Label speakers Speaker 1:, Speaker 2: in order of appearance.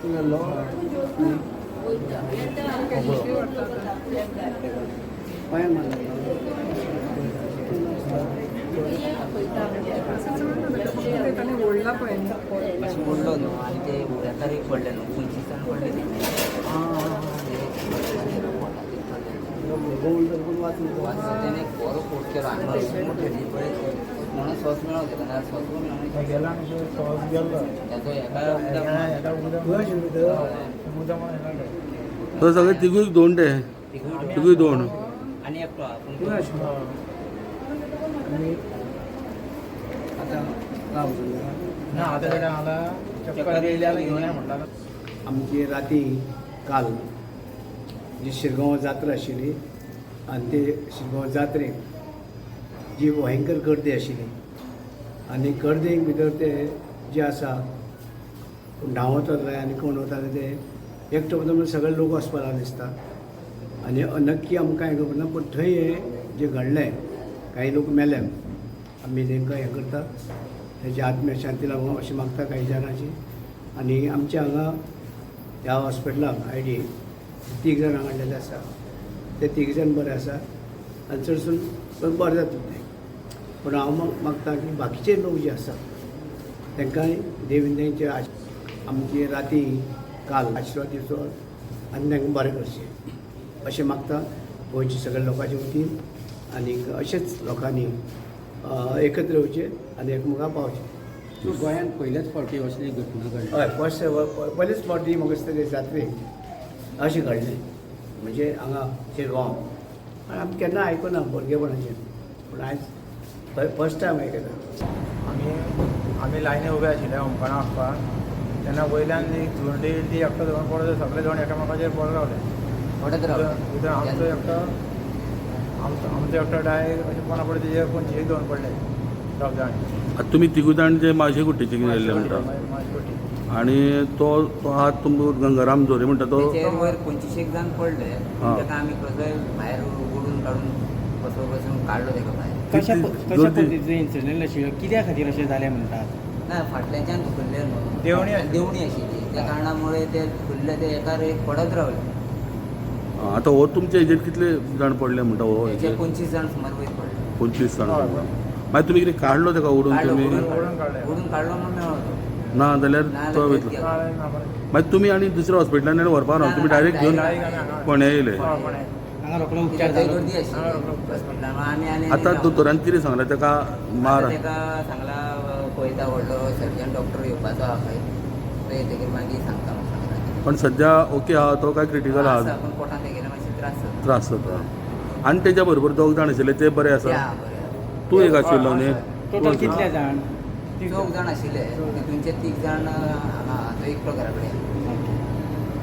Speaker 1: तूं गेल्लो. पांयां मारलो.
Speaker 2: व्हडला पळय.
Speaker 3: अशें उडलो न्हू आनी ते उड्याकार एक पडले न्हू, 25 जाण पडले ते.
Speaker 1: वाचून.
Speaker 3: त्याने एक बरो कोट केलो आनी मोठे पळय म्हणून सोस मेळो तेका, नाल्यार सोस मेळना.
Speaker 4: गेला आनी सहज गेल्लो.
Speaker 3: ताचो हेका
Speaker 4: हेका उदक उदक मारलें.
Speaker 5: तो सगळे तिगूय दोन ते तिगूय दोन.
Speaker 3: आनी एकटो आहा पूण
Speaker 1: आनी आतां राव.
Speaker 4: ना, आतां तेका हांगा चक्कर येयल्यार घेवन या म्हणटा.
Speaker 1: आमची राती काल जी शिरगांव जात्रा आशिल्ली आनी ते शिरगांव जात्रेक जी भयंकर गर्दी आशिल्ली आनी गर्देक भितर ते जे आसा कोण धांवत वताले आनी कोण वताले ते एकटो वता म्हणून सगळे लोक वचपा लागले दिसता. आनी नक्की आमकां हें खबर ना, पूण थंय हें जें घडलें काही लोक मेले. आमी तांकां हें करता, तेजी आत्म्या शांती लागूं अशें मागता काही जाणांची. आनी आमच्या हांगा ह्या हॉस्पिटलाक I D तीग जाणां हाडलेले आसा, ते तीग जाण बरे आसा आनी चडसून बरें जातले ते. पूण हांव मागता की बाकीचे लोक जे आसा तांकांय देवीन तेंचे आमची राती काल आशिर्वाद दिवचो आनी तांकां बरें करचें अशें मागता गोंयच्या सगळ्या लोकांच्या वतीन. आनीक अशेंच लोकांनी एकत्र येवचें आनी एकमेकां पावचें.
Speaker 6: गोंयांत पयल्याच फावटी असली घटना घडली.
Speaker 1: हय, फर्स्ट पयलेच फावटी म्हाका दिसता ते जात्रेक अशें घडलें, म्हणजे हांगा शिरगांव. आनी आमी केन्ना आयकुना भुरगेपणाचेर, पूण आयज फर्स्ट टायम आयकता.
Speaker 4: आमी आमी लायनी उबे आशिल्ले होमखणा वचपाक तेन्ना वयल्यान एक झुंडी येयली, ती एकटो धरून पडलो, सगळे जाण एकामेकाचेर पडत रावले.
Speaker 3: पडत
Speaker 4: भितर आमचो
Speaker 3: रावले.
Speaker 4: एकटो आमचो आमचो एकटो डायरेक्ट अशें कोणा पडले तेजेर 25 धरून पडले दोग जाण.
Speaker 5: आतां तुमी तिगूय जाण जे माशे कुट्टीचे गेल्ले म्हणटा.
Speaker 4: माशकुटी.
Speaker 5: आनी तो तो हात तुमकां गंगाराम झोरे म्हणटा तो.
Speaker 3: तेचेर वयर 25 जाण पडले.
Speaker 5: हा.
Speaker 3: ताका आमी कसोय भायर ओडून काडून कसो कसून काडलो ताका भायर.
Speaker 6: कशा
Speaker 5: कितली
Speaker 6: कशा
Speaker 5: गर्दी?
Speaker 6: पद्दतीचो इन्सिडंट आशिल्लो, कित्या खातीर अशें जालें म्हणटात?
Speaker 3: ना, फाटल्याच्यान धुकल्ले न्हू.
Speaker 4: देवणी आशिल्ली.
Speaker 3: देवणी आशिल्ली, त्या कारणामुळे ते धुकल्ले, ते एकार एक पडत रावले.
Speaker 5: आतां हो तुमच्या हेजेर कितले जाण पडले म्हणटा हो
Speaker 3: तेचे
Speaker 5: हेजेर?
Speaker 3: 25 जाण सुमार वयर पडले.
Speaker 5: 25 जाण.
Speaker 4: हय.
Speaker 5: मागीर तुमी कितें काडलो ताका ओडून?
Speaker 3: काडलो.
Speaker 5: तुमी
Speaker 3: ओडून.
Speaker 4: ओडून काडले.
Speaker 3: ओडून काडलो म्हणून मेळ्ळो तो.
Speaker 5: ना जाल्यार
Speaker 3: ना
Speaker 5: तो
Speaker 3: जाल्यार
Speaker 5: वयतलो.
Speaker 3: गेलो.
Speaker 5: मागीर तुमी आनी दुसऱ्या हॉस्पिटलान व्हरपा ना, तुमी डायरेक्ट घेवन फोंड्या येयले?
Speaker 6: हांगा रोकडो उपचार
Speaker 3: कित्याक थंय
Speaker 6: जालो.
Speaker 3: गर्दी आशिल्ली हॉस्पिटलान आमी आनी
Speaker 5: आतां दोतोरान कितें सांगलें ताका मार?
Speaker 3: आतां ताका सांगला, पळयता, व्हडलो सर्जन डॉक्टर येवपाचो आहा खंय, तो येतकीर मागीर सांगता म्हणून सांगला.
Speaker 5: पण सध्या ओके आहा तो काय क्रिटिकल
Speaker 3: आसा,
Speaker 5: आहा?
Speaker 3: पूण पोटांत तेगेल्या मातशे त्रास जाता.
Speaker 5: त्रास जाता. आनी तेच्या बरोबर दोग जाण आशिल्ले ते बरे
Speaker 3: ते
Speaker 5: आसा?
Speaker 3: आहा बरें आहा.
Speaker 5: तूं एक आशिल्लो न्ही?
Speaker 6: टोटल कितले जाण?
Speaker 3: चौग जाण आशिल्ले, तितूनचे तीग जाण हांगा, तो एकटो घरा कडेन.